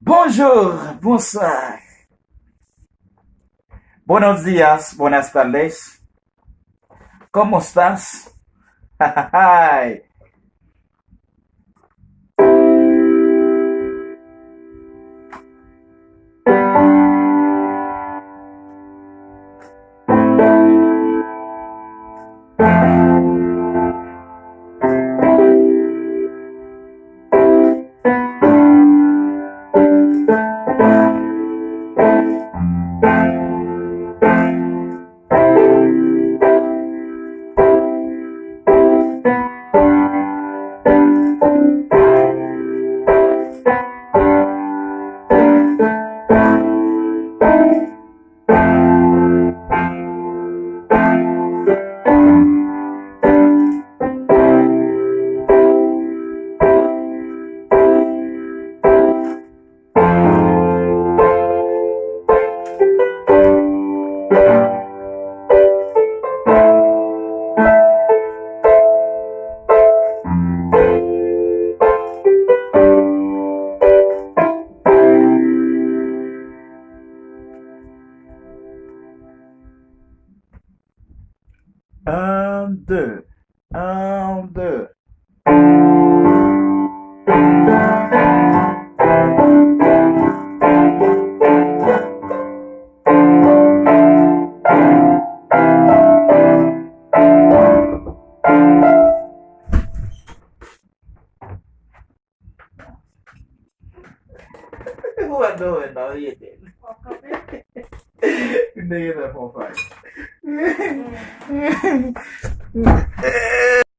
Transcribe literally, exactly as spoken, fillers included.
Bonjour, bonsoir. Buenos días, buenas tardes. ¿Cómo estás? Un, deux. Un, deux. Ou wè nou wè nan rete. Nèg la fè yon fay.